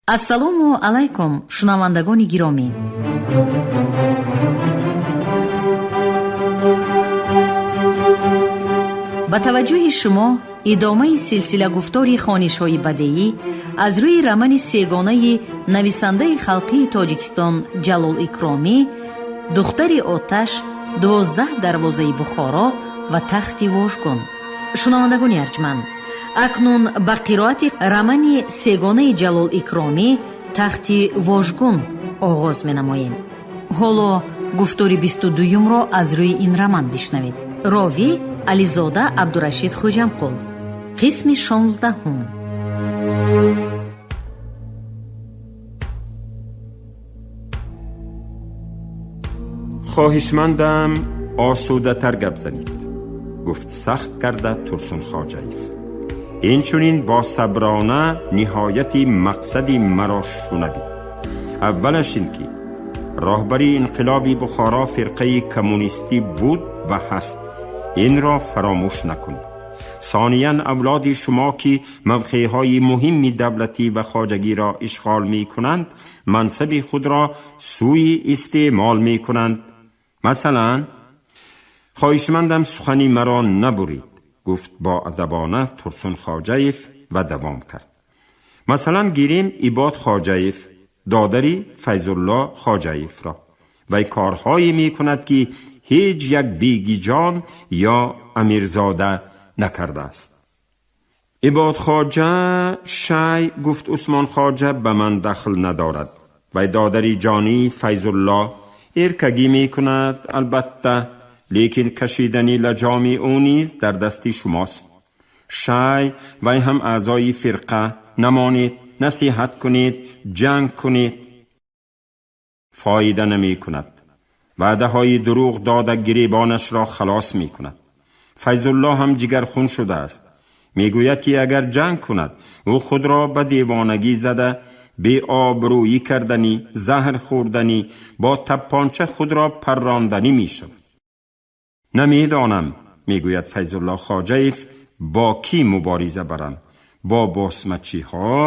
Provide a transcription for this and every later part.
Ассалому алайкум, шунавандагони гиромӣ. Ба таваҷҷӯҳи шумо идомаи силсила гуфтори хонишҳои бадеӣ аз рӯи романи сегонаи нависандаи халқии Тоҷикистон Ҷалол Икромӣ «Духтари оташ», «12 дарвозаи Бухоро» ва «Тахти вожгун». Шунавандагони арҷманд, акнун ба қироати романи сегонаи Ҷалол Икромӣ «Тахти вожгун» оғоз менамоем. Ҳоло гуфтори 22-юмро аз рӯи ин роман бишнавед. Ровӣ Ализода Абдурашид Хӯҷамқул. Қисми 16-ум. Хоҳишмандам, осудатар гап занед, гуфт сахт карда Турсун Хоҷаев. Инчунин босаброна ниҳояти мақсади маро шунавед. Аввалаш ин ки роҳбари инқилоби Бухоро фирқаи коммунистӣ буд ва ҳаст, инро фаромӯш накунед. Сониян, авлоди шумо, ки мавқеъҳои муҳимми давлатӣ ва хоҷагиро ишғол мекунанд, мансаби худро сӯи истеъмол мекунанд. Масалан, хоҳишмандам, сухани маро набуред, гуфт боадабона Турсун Хоҷаев ва давом кард. Масалан, гирем Ибод Хоҷаев, додари Файзулло Хоҷаевро. Вай корҳое мекунад, ки ҳеҷ як бегиҷон ё амирзода накардааст. Ибод Хоҷа шай, гуфт Усмон Хоҷа, ба ман дахл надорад. Вай додари ҷонии Файзулло эркагӣ мекунад, албатта, лекин кашидани лаҷоми ӯ низ дар дасти шумост. Шай, вай ҳам аъзои фирқа, намонед, насиҳат кунед, ҷанг кунед, фоида намекунад. Ваъдаҳои дурӯғ дода гиребонашро халос мекунад. Файзулло ҳам ҷигархун шудааст. Мегӯяд, ки агар ҷанг кунад, ӯ худро ба девонагӣ зада, беобрӯӣ карданӣ, заҳр хӯрданӣ, бо таппонча худро парронданӣ мешавад. Намедонам, мегӯяд Файзулло Хоҷаев, бо кӣ мубориза барам: бо босмачиҳо,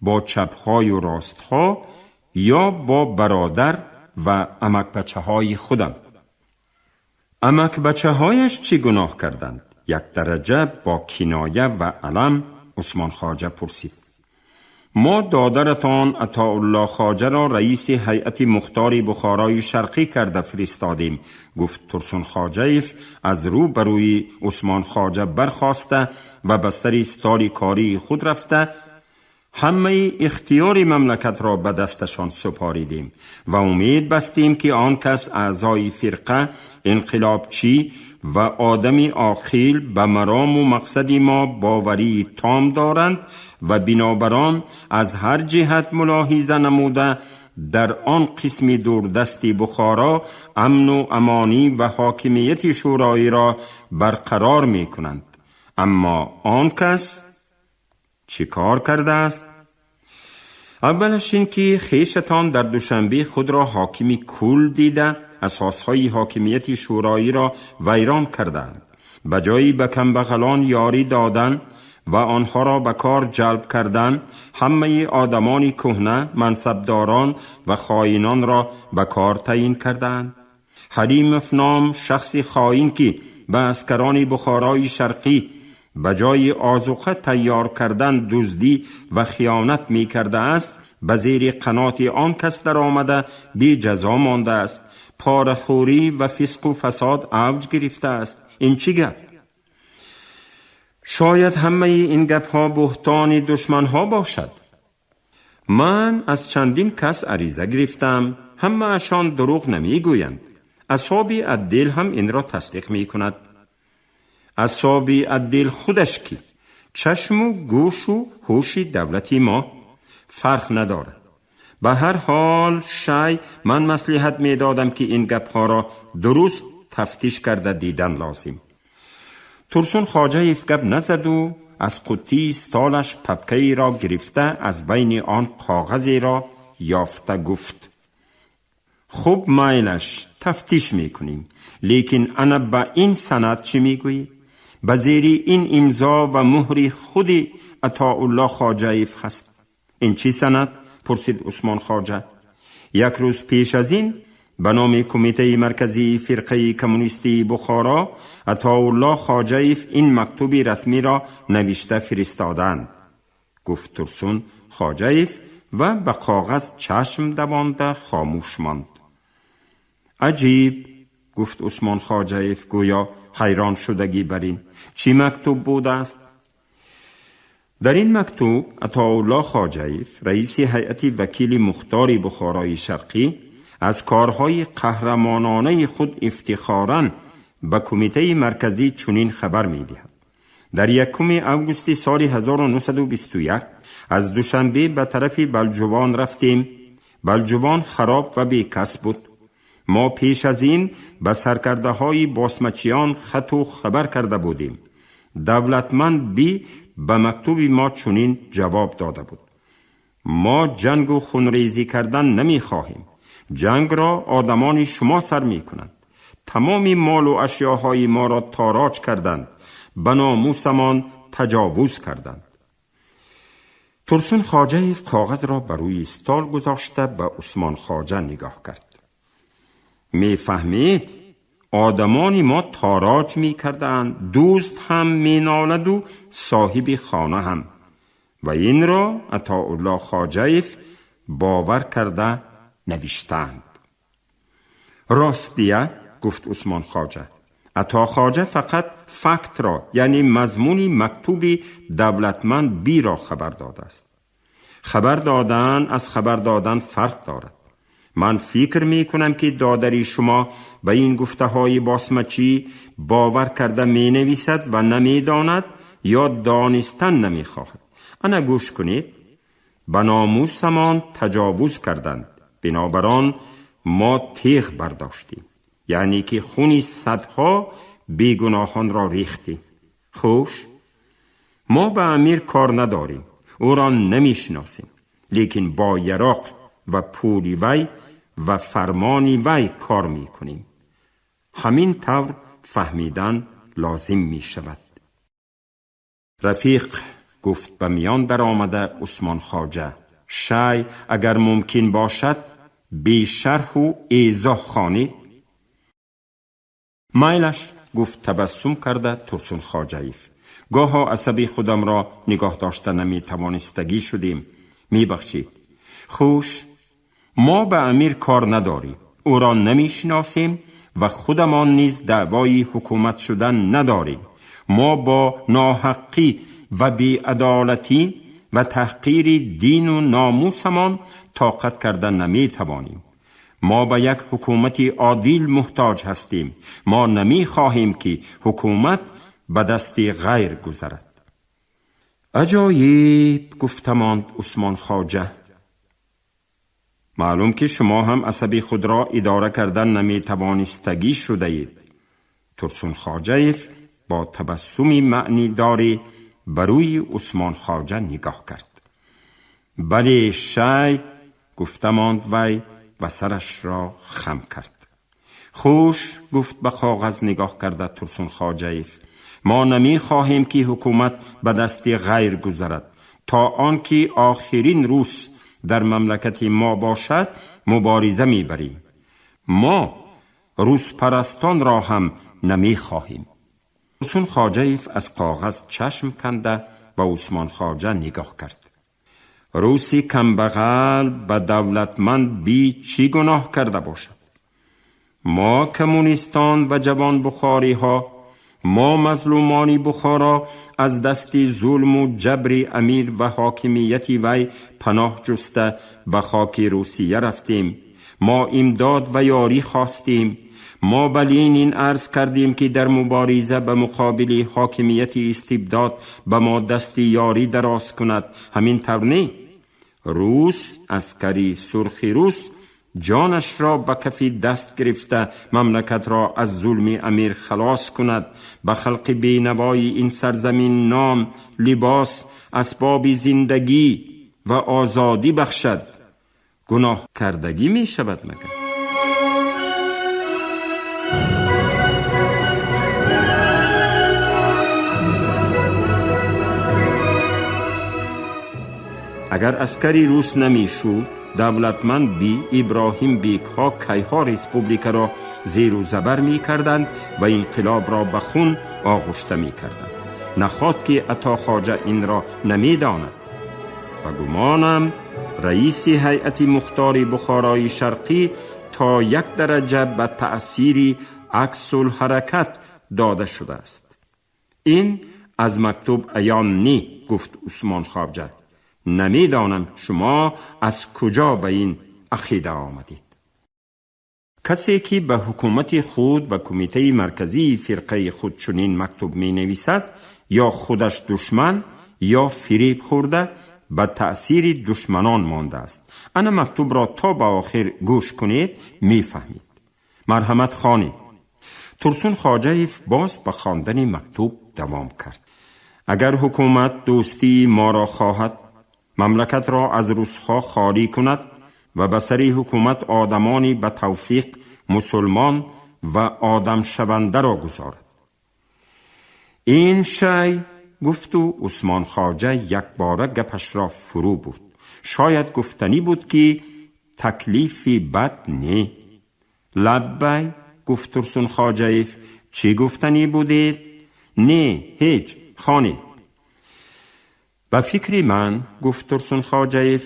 бо чапҳою ростҳо ё бо бародар ва амакбачаҳои худам. Амакбачаҳояш чӣ гуноҳ карданд? Як дараҷа бо киноя ва алам Усмон Хоҷа пурсид. Мо додаратон Атоулло Хоҷаро раиси ҳайати мухтори Бухорои Шарқӣ карда фиристодем, гуфт Турсун Хоҷаев, аз рӯ ба рӯи Усмон Хоҷа бархоста ва ба сари столи кории худ рафта. Ҳамаи ихтиёри мамлакатро ба дасташон супоридем ва умед бастем, ки он кас аъзои фирқа, инқилобчӣ ва одами оқил, ба марому мақсади мо боварии том доранд ва бинобар он аз ҳар ҷиҳат мулоҳиза намуда, дар он қисми дурдасти Бухоро амну амонӣ ва ҳокимияти шӯроиро барқарор мекунанд. Аммо он кас чӣ кор кардааст? Аввалаш ин ки хешатон дар Душанбе худро ҳокими кул дида, асосҳои ҳокимияти шӯроиро вайрон кардаанд. Ба ҷои ба камбағалон ёрӣ додан ва онҳоро ба кор ҷалб кардан, ҳамаи одамони кӯҳна, мансабдорон ва хоинонро ба кор таъин кардаанд. Ҳалимов ном шахси хоин, ки ба аскарони Бухорои Шарқӣ ба ҷои озуқа тайёр кардан дуздӣ ва хиёнат мекардааст, ба зери қаноти он кас даромада, беҷазо мондааст. Порахӯрӣ ва фисқу фасод авҷ гирифтааст. Ин чӣ гап? Шояд ҳамаи ин гапҳо буҳтони душманҳо бошад. Ман аз чандин кас ариза гирифтам, ҳамаашон дурӯғ намегӯянд. Асҳоби отдел ҳам инро тасдиқ мекунад. Асҳоби отдел худаш ки чашму гӯшу ҳуши давлати мо, фарқ надорад. Ба ҳар ҳол, шай, ман маслиҳат медодам, ки ин гапҳоро дуруст тафтиш карда дидан лозим. Турсун Хоҷаев гап назаду аз қуттии столаш папкаеро гирифта, аз байни он коғазеро ёфта гуфт: хуб, майлаш, тафтиш мекунем, лекин ана ба ин санад чӣ мегӯӣ? Ба зери ин имзо ва муҳри худи Атоулло Хоҷаев ҳаст. Ин чӣ санад? Пурсид Усмон Хоҷа. Як рӯз пеш аз ин ба номи Кумитаи марказии фирқаи коммунистии Бухоро Атоулло Хоҷаев ин мактуби расмиро навишта фиристоданд, гуфт Турсун Хоҷаев ва ба коғаз чашм давонда хомӯш монд. Аҷиб, гуфт Усмон Хоҷаев, гӯё ҳайрон шудагӣ бар ин. Чӣ мактуб будааст? Дар ин мактуб Атоулло Хоҷаев, раиси ҳайати вакили мухтори Бухорои Шарқӣ, аз корҳои қаҳрамононаи худ ифтихоран ба Кумитаи марказӣ чунин хабар медиҳад. Дар 1 августи соли 1921 аз Душанбе ба тарафи Балҷувон рафтем. Балҷувон хароб ва бекас буд. Мо пеш аз ин ба саркардаҳои босмачиён хату хабар карда будем. Давлатманд Би ба мактуби мо чунин ҷавоб дода буд: мо ҷангу хунрезӣ кардан намехоҳем. Ҷангро одамони шумо сар мекунанд. Тамоми молу ашёҳои моро тороҷ карданд, ба номусамон таҷовуз карданд. Турсун Хоҷаев коғазро ба рӯи стол гузошта ба Усмон Хоҷа нигоҳ кард. Мефаҳмед, одамони мо тороҷ мекардаанд, дӯст ҳам меноладу соҳиби хона ҳам. Ва инро Атоулло Хоҷаев бовар карда навиштаанд. Ростия, гуфт Усмон Хоҷа, Ато Хоҷа фақат фактро, яъне мазмуни мактуби давлатманд Биро хабар додааст. Хабар додан аз хабар додан фарқ дорад. Ман фикр мекунам, ки додари шумо ба ин гуфтаҳои босмачӣ бовар карда менависад ва намедонад ё донистан намехоҳад. Ана гӯш кунед: ба номусамон таҷовуз карданд, бинобар он мо теғ бардоштем, яъне ки хуни садҳо бегуноҳонро рехтем. Хуш, мо ба амир кор надорем, ӯро намешиносем, лекин бо яроқ ва пули вай ва фармони вай кор мекунем. Ҳамин тавр фаҳмидан лозим мешавад. Рафиқ, гуфт ба миён даромада Усмон Хоҷа, шай агар мумкин бошад бешарҳу эзоҳ хонед. Майлаш, гуфт табассум карда Турсун Хоҷаев. Гоҳо асаби худамро нигоҳ дошта наметавонистагӣ шудем. Мебахшед. Хуш, мо ба амир кор надорем, ӯро намешиносем ва худамон низ даъвои ҳукумат шудан надорем. Мо бо ноҳаққӣ ва беадолатӣ ва таҳқири дину номусамон тоқат карда наметавонем. Мо ба як ҳукумати одил муҳтоҷ ҳастем. Мо намехоҳем, ки ҳукумат ба дасти ғайр гузарад. Аҷоиб, гуфта монд Усмон Хоҷа. Маълум, ки шумо ҳам асаби худро идора кардан наметавонистагӣ шудаед. Турсун Хоҷаев бо табассуми маънидорӣ ба рӯи Усмон Хоҷа нигоҳ кард. Бале, шай, гуфта монд вай ва сарашро хам кард. Хуш, гуфт ба коғаз нигоҳ карда Турсун Хоҷаев, мо намехоҳем, ки ҳукумат ба дасти ғайр гузарад. То он ки охирин рӯз дар мамлакати мо бошад, мубориза мебарем. Мо рӯзпарастонро ҳам намехоҳем. Турсун Хоҷаев аз коғаз чашм канда ба Усмон Хоҷа нигоҳ кард. Рӯси камбағал ба давлатманд Би чӣ гуноҳ карда бошад? Мо коммунистон ва ҷавонбухориҳо, мо мазлумони Бухоро аз дасти зулму ҷабри амир ва ҳокимияти вай паноҳ ҷуста ба хоки Русия рафтем. Мо имдод ва ёрӣ хостем. Мо ба Ленин арз кардем, ки дар мубориза ба муқобили ҳокимияти истибдод ба мо дасти ёрӣ дароз кунад. Ҳамин тавр не? Рус, аскари сурхи рус, ҷонашро ба кафи даст гирифта мамлакатро аз зулми амир халос кунад, ба халқи бенавои ин сарзамин нон, либос, асбоби зиндагӣ ва озодӣ бахшад, гуноҳ кардагӣ мешавад магар? Агар аскари рус намешуд, давлатманд би, Иброҳим бекҳо кайҳо республикаро зеру забар мекарданд ва инқилобро ба хун оғушта мекарданд. Наход ки Ато Хоҷа инро намедонад. Ба гумонам, раиси ҳайати мухтори Бухорои Шарқӣ то як дараҷа ба таъсири аксулҳаракат дода шудааст. Ин аз мактуб аён не, гуфт Усмон Хоҷа. Намедонам, шумо аз куҷо ба ин ақида омадед. Касе ки ба ҳукумати худ ва кумитаи марказии фирқаи худ чунин мактуб менависад, ё худаш душман, ё фиреб хӯрда, ба таъсири душманон мондааст. Ана мактубро то ба охир гӯш кунед, мефаҳмед. Марҳамат, хонед. Турсун Хоҷаев боз ба хондани мактуб давом кард. Агар ҳукумат дӯстии моро хоҳад, мамлакатро аз русҳо холӣ кунад ва ба сари ҳукумат одамони ба тавфиқ, мусулмон ва одамшавандаро гузорад. Ин шай, гуфту Усмон Хоҷа якбора гапашро фурӯ бурд. Шояд гуфтанӣ буд, ки таклифи бад не. Лаббай, гуфт Турсун Хоҷаев, чӣ гуфтанӣ будед? Не, ҳеҷ, хонед. Ба фикри ман, гуфт Турсун Хоҷаев,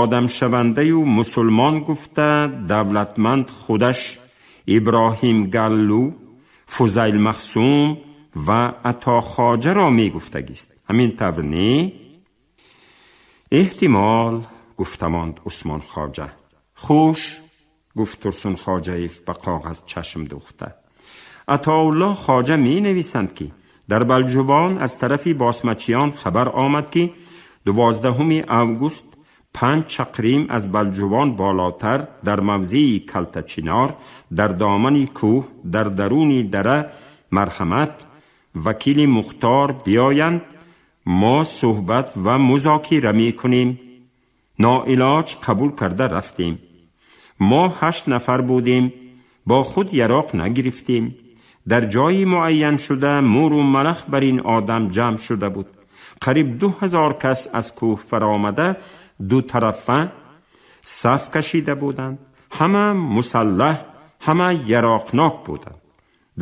одамшавандаю мусулмон гуфта давлатманд худаш, Иброҳим Галлу, Фузайл Махсум ва Ато Хоҷаро мегуфтагист. Ҳамин тавр не? Эҳтимол, гуфта монд Усмон Хоҷа. Хуш, гуфт Турсун Хоҷаев ба коғаз чашм духта. Атоулло Хоҷа менависанд, ки дар Балҷувон аз тарафи босмачиён хабар омад, ки 12 август 5 чақрим аз Балҷувон болотар, дар мавзеи Калтачинор, дар домани кӯҳ, дар даруни дара, марҳамат, вакили мухтор биёянд, мо суҳбат ва музокира мекунем. Ноилоҷ қабул карда рафтем. Мо 8 нафар будем, бо худ яроқ нагирифтем. Дар ҷои муайяншуда муру малах бар ин одам ҷамъ шуда буд. Қариб 2000 кас аз кӯҳ фаромада, дутарафа саф кашида буданд. Ҳама мусаллаҳ, ҳама яроқнок буданд.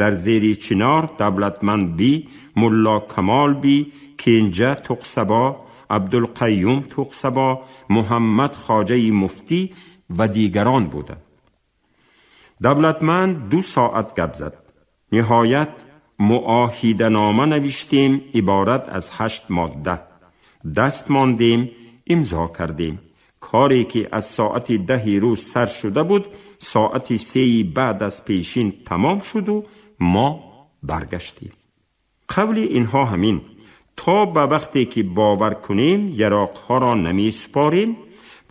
Дар зери чинор Давлатманд би, Мулло Камол би, Кенҷа Туқсабо, Абдулқаюм Туқсабо, Муҳаммад Хоҷаи муфтӣ ва дигарон буданд. Давлатманд 2 соат гап зад. Ниҳоят муоҳиданома навиштем, иборат аз 8 модда. Даст мондем, имзо кардем. Коре ки аз соати 10 рӯз сар шуда буд, соати 3 баъд аз пешин тамом шуду мо баргаштем. Қавли инҳо ҳамин: то ба вақте ки бовар кунем, яроқҳоро намесупорем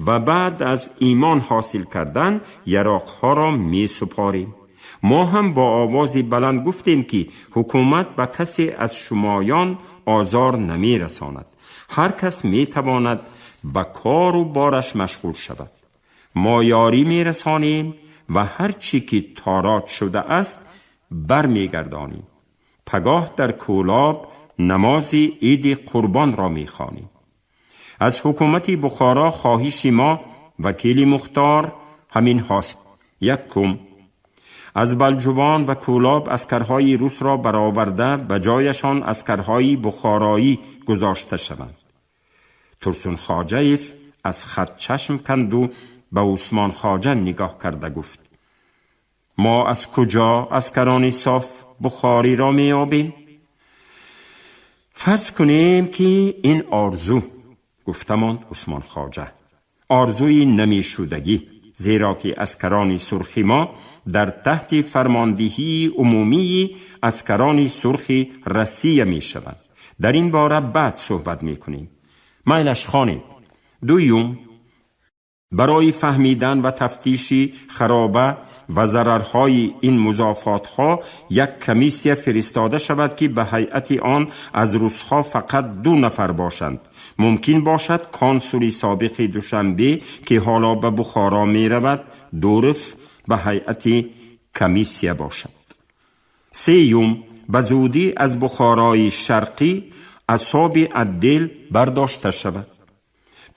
ва баъд аз имон ҳосил кардан яроқҳоро месупорем. Мо ҳам бо овози баланд гуфтем, ки ҳукумат ба касе аз шумоён озор намерасонад. Ҳар кас метавонад ба кору бораш машғул шавад. Мо ёрӣ мерасонем ва ҳар чӣ ки тороҷ шудааст, бармегардонем. Пагоҳ дар Кӯлоб намози иди қурбонро мехонем. Аз ҳукумати Бухоро хоҳиши мо, вакили мухтор, ҳамин ҳост: якум, аз Балҷувон ва Кӯлоб аскарҳои русро бароварда, ба ҷояшон аскарҳои бухороӣ гузошта шаванд. Турсун Хоҷаев аз хат чашм канду ба Усмон Хоҷа нигоҳ карда гуфт: мо аз куҷо аскарони соф бухориро меёбем? Фарз кунем, ки ин орзу, гуфта монд Усмон Хоҷа, орзуи намешудагӣ, зеро ки аскарони сурхи мо дар таҳти фармондиҳии умумии аскарони сурхи Россия мешаванд. Дар ин бора баъд суҳбат мекунем. Майлаш, хонед. Дуюм, барои фаҳмидан ва тафтиши хароба ва зарарҳои ин музофотҳо як комиссия фиристода шавад, ки ба ҳайати он аз русҳо фақат 2 нафар бошанд. Мумкин бошад консули собиқи Душанбе, ки ҳоло ба Бухоро меравад, Дуров, ба ҳайати комиссия бошад. Сеюм, ба зудӣ аз Бухорои Шарқӣ асоби отдел бардошта шавад.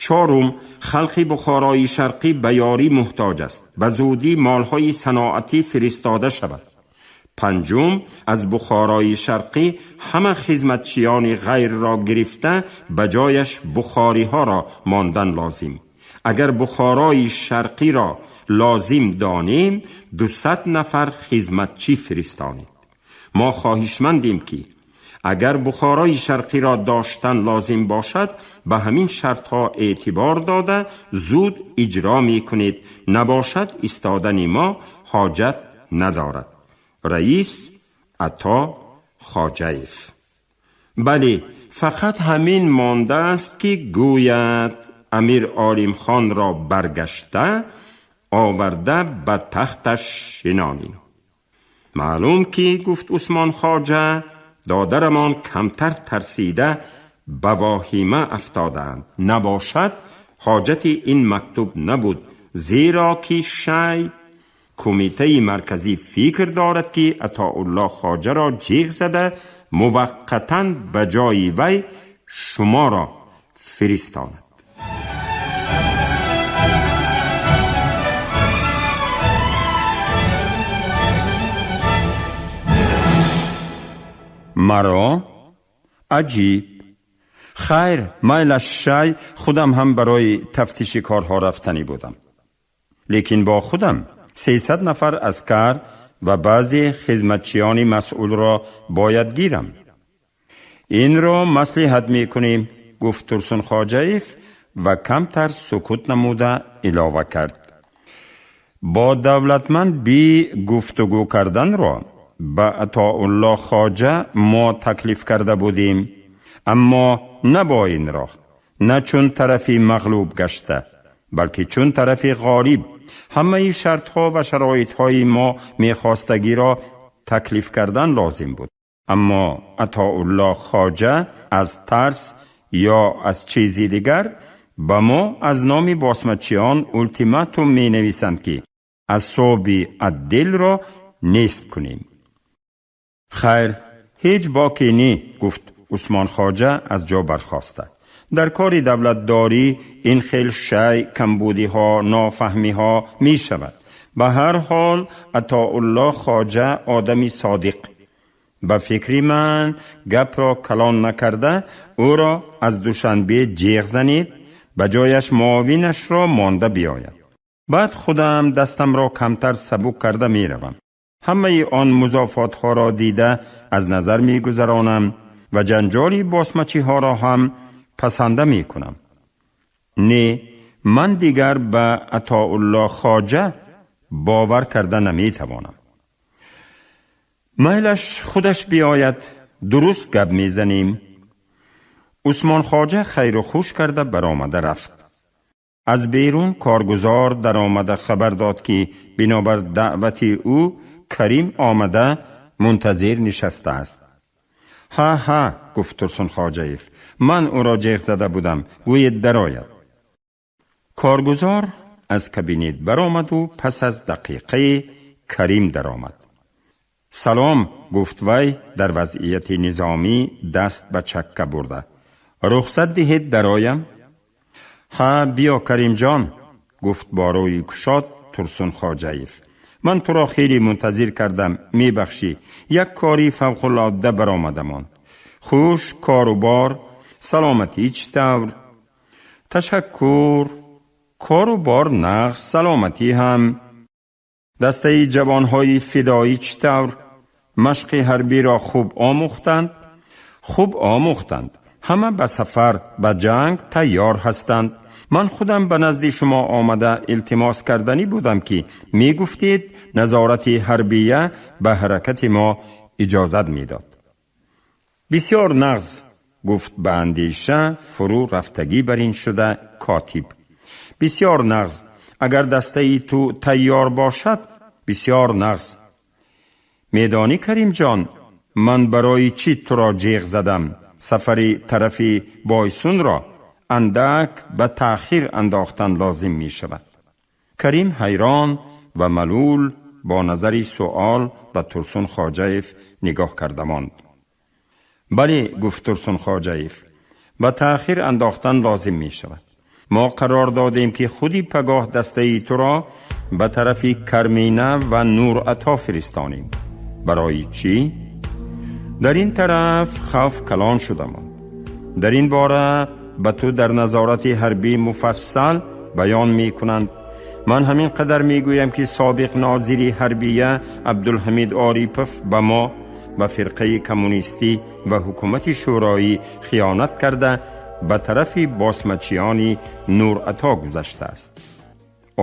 Чорум, халқи Бухорои Шарқӣ ба ёрӣ муҳтоҷ аст. Ба зудӣ молҳои саноатӣ фиристода шавад. Панҷум, аз Бухорои Шарқӣ ҳама хизматчиёни ғайрро гирифта ба ҷояш бухориҳоро мондан лозим. Агар Бухорои Шарқиро лозим донем, 200 нафар хизматчӣ фиристонед. Мо хоҳишмандем, ки агар Бухорои Шарқиро доштан лозим бошад, ба ҳамин шартҳо эътибор дода зуд иҷро мекунед. Набошад, истодани мо ҳоҷат надорад. Раис Ато Хоҷаев. Бале, фақат ҳамин мондааст, ки гӯяд Амир Олимхонро баргашта оварда ба тахташ шинонем. Маълум ки, гуфт Усмон Хоҷа, додарамон камтар тарсида ба воҳима афтодаанд. Набошад, ҳоҷати ин мактуб набуд, зеро ки шай кумитаи марказӣ фикр дорад, ки Атоулло Хоҷаро ҷиғ зада муваққатан ба ҷои вай шуморо фиристонад. Маро? Аҷиб. Хайр, майлаш, шай худам ҳам барои тафтиши корҳо рафтанӣ будам. Лекин бо худам 300 нафар аскар ва баъзе хизматчиёни масъулро бояд гирам. Инро маслиҳат мекунем, гуфт Турсун Хоҷаев ва камтар сукут намуда илова кард. Бо давлатманд би гуфтугӯ карданро ба Атоулло Хоҷа мо таклиф карда будем, аммо на бо ин роҳ, на чун тарафи мағлуб гашта, балки чун тарафи ғолиб ҳамаи шартҳо ва шароитҳои мо мехостагиро таклиф кардан лозим буд. Аммо Атоулло Хоҷа аз тарс ё аз чизи дигар ба мо аз номи босмачиён ултиматум менависанд, ки асоби адделро нест кунем. Хайр, ҳеҷ боке не, гуфт Усмон Хоҷа аз ҷо бархоста. Дар кори давлатдорӣ ин хел шай камбудиҳо, нофаҳмиҳо мешавад. Ба ҳар ҳол Атоулло Хоҷа одами содиқ. Ба фикри ман, гапро калон накарда ӯро аз Душанбе ҷеғ занед, ба ҷояш муовинашро монда биёяд. Баъд худам дастамро камтар сабук карда меравам. Ҳамаи он музофотҳоро дида аз назар мегузаронам ва ҷанҷоли босмачиҳоро ҳам пасанда мекунам. Не, ман дигар ба Атоулло Хоҷа бовар карда наметавонам. Майлаш, худаш биёяд, дуруст гап мезанем. Усмон Хоҷа хайру хуш карда баромада рафт. Аз берун коргузор даромада хабар дод, ки бинобар даъвати ӯ Карим омада мунтазир нишастааст. Ҳа, ҳа, гуфт Турсун Хоҷаев, ман ӯро ҷеғ зада будам, гӯед дарояд. Коргузор аз кабинет баромаду пас аз дақиқае Карим даромад. Салом, гуфт вай дар вазъияти низомӣ даст ба чакка бурда. Рухсат диҳед дароям? Ҳа, биё, Каримҷон, гуфт бо рӯи кушод Турсун Хоҷаев. Ман туро хеле мунтазир кардам, мебахшӣ, як кори фавқулодда баромадамон. Хуш, кору бор, саломатӣ чӣ тавр? Ташаккур, кору бор нағз, саломатӣ ҳам. Дастаи ҷавонҳои фидоӣ чӣ тавр? Машқи ҳарбиро хуб омӯхтанд? Хуб омӯхтанд. Ҳама ба сафар, ба ҷанг тайёр ҳастанд. Ман худам ба назди шумо омада илтимос карданӣ будам, ки мегуфтед назорати ҳарбия ба ҳаракати мо иҷозат медод. Бисёр нағз, гуфт ба андеша фурӯ рафтагӣ бар ин шуда котиб. Бисёр нағз, агар дастаи ту тайёр бошад, бисёр нағз. Медонӣ, Каримҷон, ман барои чӣ туро ҷеғ задам? Сафари тарафи Бойсунро андак ба таъхир андохтан лозим мешавад. Карим ҳайрон ва малул бо назари суол ба Турсун Хоҷаев нигоҳ карда монд. Бале, гуфт Турсун Хоҷаев, ба таъхир андохтан лозим мешавад. Мо қарор додем, ки худи пагоҳ дастаи туро ба тарафи Кармина ва Нурато фиристонем. Барои чӣ? Дар ин тараф хавф калон шуда монд. Дар ин бора ба ту дар назорати ҳарбӣ муфассал баён мекунанд. Ман ҳамин қадар мегӯям, ки собиқ нозири ҳарбия Абдулҳамид Орипов ба мо, ба фирқаи коммунистӣ ва ҳукумати шӯроӣ хиёнат карда, ба тарафи босмачиёни Нурато гузаштааст.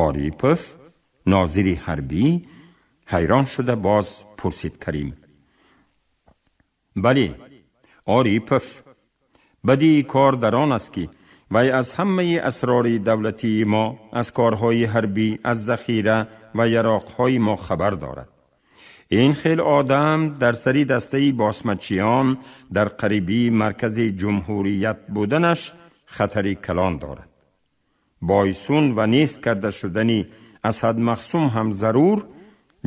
Орипов, нозири ҳарбӣ? Ҳайрон шуда боз пурсид Карим. Бале, Орипов. Бадии кор дар он аст, ки вай аз ҳамаи асрори давлатии мо, аз корҳои ҳарбӣ, аз захира ва яроқҳои мо хабар дорад. Ин хел одам дар сари дастаи босмачиён дар қарибии маркази ҷумҳурият буданаш хатари калон дорад. Бойсун ва нест карда шудани Асад Махсум ҳам зарур,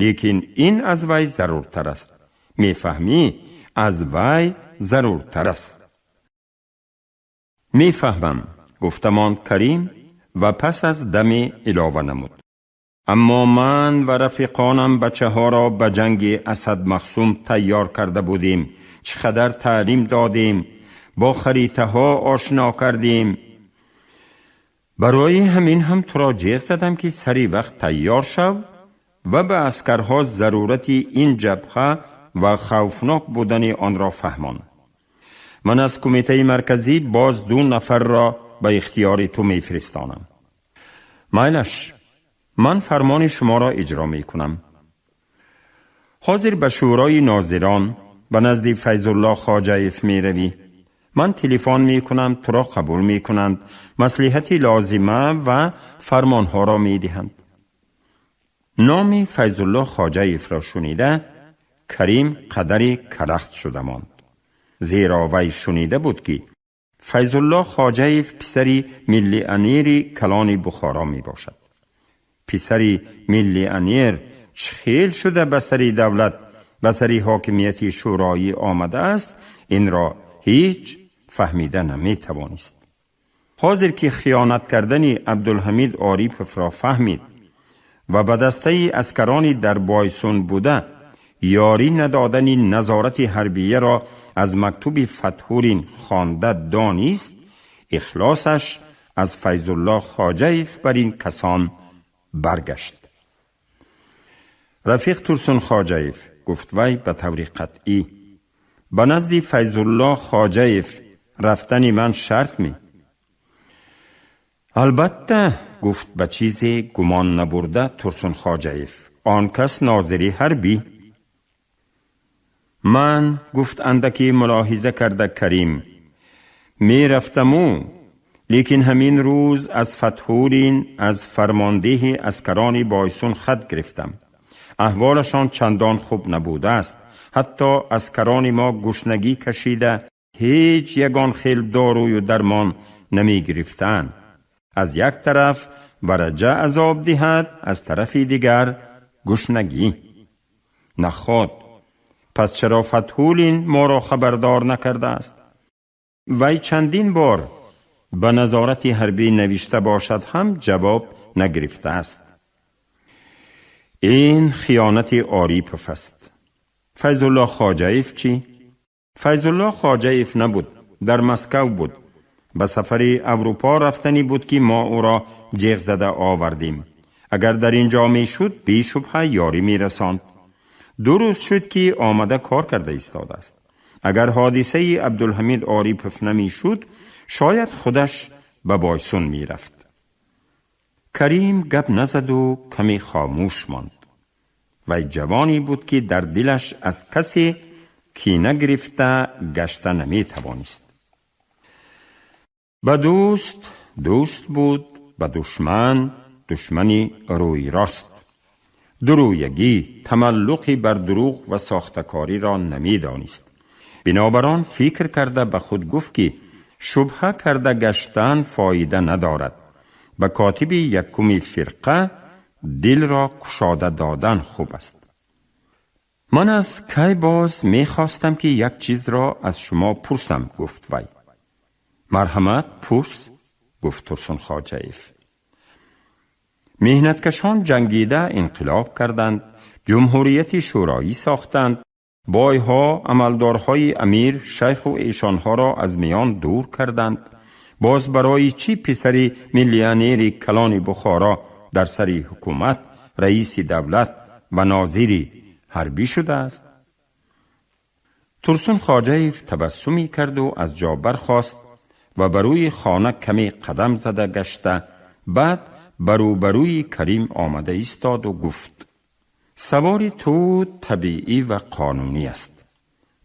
лекин ин аз вай заруртар аст. Мефаҳмӣ? Аз вай заруртар аст. Мефаҳмам, гуфта монд Карим ва пас аз даме илова намуд: Аммо ман ва рафиқонам бачаҳоро ба ҷанги Асад Махсум тайёр карда будем. Чӣ қадар таълим додем, бо харитаҳо ошно кардем. Барои ҳамин ҳам туро ҷеғ задам, ки сари вақт тайёр шав ва ба аскарҳо зарурати ин ҷабҳа ва хавфнок будани онро фаҳмон. Ман аз Кумитаи Марказӣ боз ду нафарро ба ихтиёри ту мефиристонам. Майлаш, ман фармони шуморо иҷро мекунам. Ҳозир ба Шӯрои нозирон, ба назди Файзулло Хоҷаев меравӣ. Ман телефон мекунам, туро қабул мекунанд, маслиҳати лозима ва фармонҳоро медиҳанд. Номи Файзулло Хоҷаевро шунида, Карим қадаре карахт шуда монд, зеро вай шунида буд, ки Файзулло Хоҷаев писари миллионери калони Бухоро мебошад. Писари миллионер чӣ хел шуда ба сари давлат, ба сари ҳокимияти шӯроӣ омадааст, инро ҳеҷ фаҳмида наметавонист. Ҳозир ки хиёнат кардани Абдулҳамид Ориповро фаҳмид ва ба дастаи аскарони дар Бойсун буда ёрӣ надодани назорати ҳарбияро аз мактуби Фатҳуллин хонда донист, ихлосаш аз Файзулло Хоҷаев бар ин касон баргашт. Рафиқ Турсун Хоҷаев, гуфт вай ба таври қатъӣ, ба назди Файзулло Хоҷаев рафтани ман шарт ми? Албатта, гуфт ба чизе гумон набурда Турсун Хоҷаев, он кас нозири ҳарбӣ. Ман, гуфт андаке мулоҳиза карда Карим, мерафтаму, лекин ҳамин рӯз аз Фатҳуллин, аз фармондеҳи аскарони Бойсун хат гирифтам. Аҳволашон чандон хуб набудааст. Ҳатто аскарони мо гушнагӣ кашида, ҳеҷ ягон хел дорую дармон намегирифтаанд. Аз як тараф вараҷа азоб диҳад, аз тарафи дигар гушнагӣ. Наход, пас чаро Фатҳуллин моро хабардор накардааст? Вай чандин бор ба назорати ҳарбӣ навишта бошад ҳам, ҷавоб нагирифтааст. Ин хиёнати Орипов аст. Файзулло Хоҷаев чӣ? Файзулло Хоҷаев набуд, дар Москав буд. Ба сафари Аврупо рафтанӣ буд, ки мо ӯро ҷеғ зада овардем. Агар дар ин ҷо мешуд, бешубҳа ёрӣ мерасонд. 2 рӯз шуд, ки омада кор карда истодааст. Агар ҳодисаи Абдулҳамид Орипов намешуд, шояд худаш ба Бойсун мерафт. Карим гап назаду каме хомӯш монд. Вай ҷавоне буд, ки дар дилаш аз касе кина гирифта гашта наметавонист. Ба дӯст дӯст буд, ба душман душмани рӯи рост. Дурӯягӣ, тамаллуқи бар дурӯғ ва сохтакориро намедонист. Бинобар он фикр карда ба худ гуфт, ки шубҳа карда гаштан фоида надорад, ба котиби якуми фирқа дилро кушода додан хуб аст. Ман аз кай боз мехостам, ки як чизро аз шумо пурсам, гуфт вай. Марҳамат, пурс, گفت ترسون خواجه‌ایف. مهنتکشان جنگیده انقلاب کردند، جمهوریت شورایی ساختند، بایها، عملدارهای امیر، شیخ و ایشانها را از میان دور کردند. باز برای چی پسر میلیونر کلان بخارا در سر حکومت، رئیس دولت و ناظر حربی شده است؟ ترسون خواجه‌ایف تبسمی کرد و از جا برخاست و بروی خانه کمی قدم زده گشته، بعد بروبروی کریم آمده ایستاد و گفت: سوار تو طبیعی و قانونی است.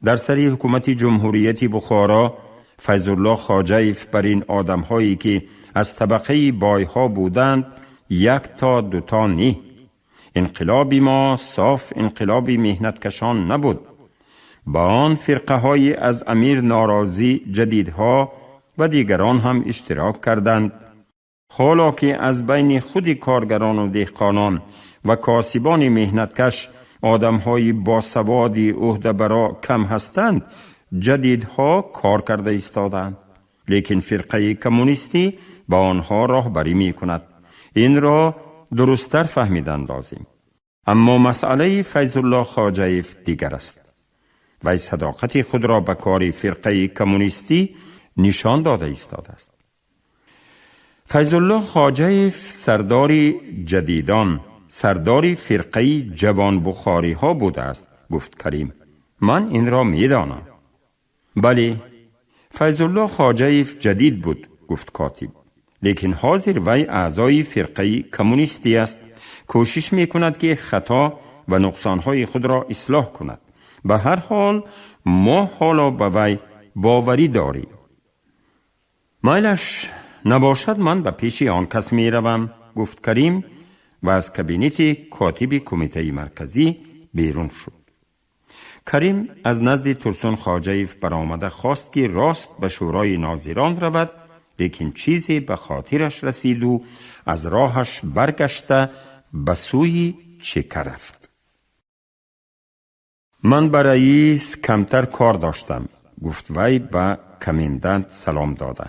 در سر حکومت جمهوریت بخارا فیض‌الله خواجه‌ایف بر این آدم‌هایی که از طبقه بایها بودند یک تا دوتا نی. انقلاب ما صاف انقلاب مهنتکشان نبود. با آن فرقه های از امیر ناراضی، جدیدها و دیگران هم اشتراک کردند. حالا که از بین خود کارگران و دهقانان و کاسبان مهنتکش آدمهای باسوادی عهده برا کم هستند، جدیدها کار کرده ایستادند. لیکن فرقه کمونیستی با آنها راهبری می کند. این را درستتر فهمیدن لازم. اما مسئله فیض‌الله خواجه‌ایف دیگر است. وی صداقت خود را به کار فرقه کمونیستی نشان داده ایستاده است. فیض‌الله خواجه‌ایف سردار جدیدان، سردار فرقه جوان بخاری ها بوده است، گفت کریم. من این را می دانم. بله، فیض‌الله خواجه‌ایف جدید بود، گفت کاتب. لیکن حاضر وی اعضای فرقه کمونیستی است. کوشش می کند که خطا و نقصانهای خود را اصلاح کند. به هر حال ما حالا به وی باوری داریم. مایلش نباشد من به پیش آن کس می روم، گفت کریم و از کابینت کاتب کمیته مرکزی بیرون شد. کریم از نزد ترسون خواجه‌ایف برآمده خواست که راست به شورای ناظران رود، لیکن چیزی به خاطرش رسید و از راهش برگشته به سوی چکه رفت. من به رئیس کمتر کار داشتم، گفت وی به کمندانت سلام داده.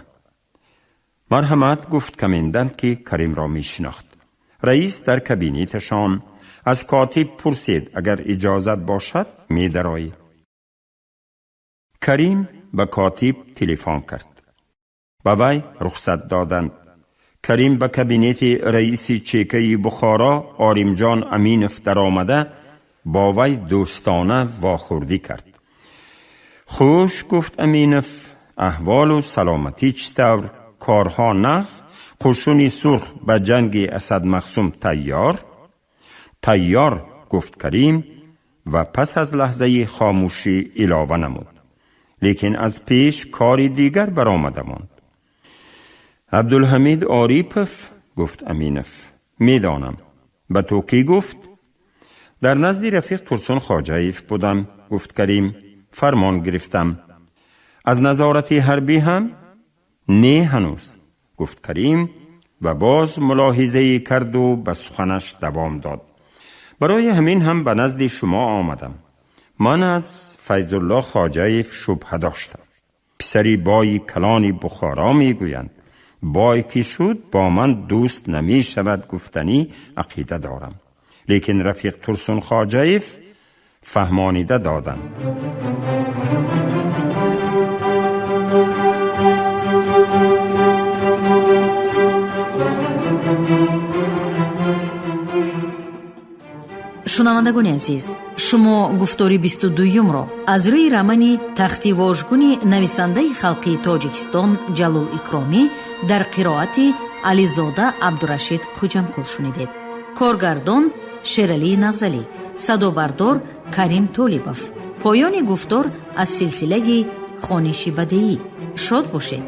مرحمت، گفت کمندانت که کریم را می شناخت. رئیس در کابینتشان از کاتب پرسید اگر اجازت باشد می درآیی. کریم به کاتب تلفن کرد. به وی رخصت دادند. کریم به کابینت رئیس چکه بخارا آریمجان امینف در آمده با وی دوستانه واخوردی کرد. خوش، گفت امینف، احوال و سلامتی چطور؟ کارها نقص؟ قشون سرخ به جنگ اسد مخصوم تیار؟ تیار، گفت کریم و پس از لحظه خاموشی علاوه نمود: لیکن از پیش کاری دیگر برآمده ماند. عبدالحمید آریپف، گفت امینف. میدانم. به تو کی گفت؟ در نزد رفیق ترسون خواجه‌ایف بودم، گفت کریم. فرمان گرفتم. از نظارت حربی هم؟ نه هنوز، گفت کریم و باز ملاحظه کرد و به سخنش دوام داد. برای همین هم به نزد شما آمدم. من از فیض‌الله خواجه‌ایف شبهه داشتم. پسری بای کلان بخارا میگویند. بای که شد با من دوست نمی شود گفتنی عقیده دارم. لیکن رفیق ترسون خواجه‌ایف فهمانیده دادند. Шунавандагони азиз, шумо гуфтори 22-юмро аз рӯи романи Тахти вожгуни нависандаи халқии Тоҷикистон Ҷалол Икромӣ дар қироати Ализода Абдурашид Хуҷамқул шунидед. Коргардон Шералии Нағзалӣ, садобардор Карим Толибов. Поёни гуфтор аз силсилаи хониши бадеӣ. Шод бошед.